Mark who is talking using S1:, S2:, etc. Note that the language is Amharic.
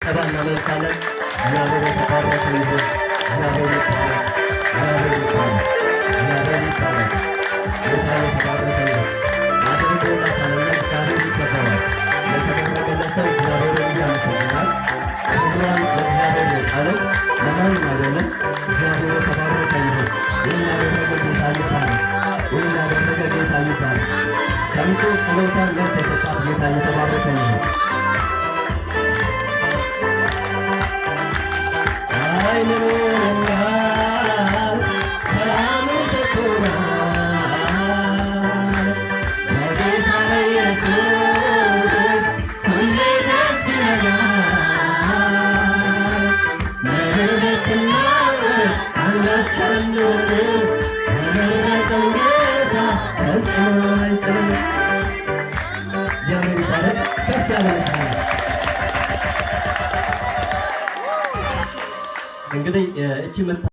S1: እናመልካለን። እግዚአብሔር የተባረከ ይሁን። እግዚአብሔር ይባረክ። እግዚአብሔር ይባረክ። እግዚአብሔር ይባረክ። ጌታ የተባረከ ይሁን። አድርጎላታልና እግዚአብሔር ይገባዋል። ለተደረገለት ሰው እግዚአብሔር ያመሰግናል። ክብሯን ለእግዚአብሔር ነው የጣለው፣ ለማንም አይደለም። እግዚአብሔር የተባረከ ይሁን። ይህን ያደረገ ጌታ ይባረክ። ይህን ያደረገ ጌታ ይባረክ። ሰምቶ ጸሎቷን መልስ የሰጣት ጌታ የተባረከ ይሁን። ኃይልን ሰላምን ሰጥቶናል። በጌታ በኢየሱስ ሁሌ ደስ ይለናል። ምድር ብትናወጥ አንዳች አንሆንም። የመረጠው ጌታ ፈጽሞ አይጥልም። እግዚአብሔር ይባረክ። ከፍ ያለ ምስጋና። እንግዲህ እቺ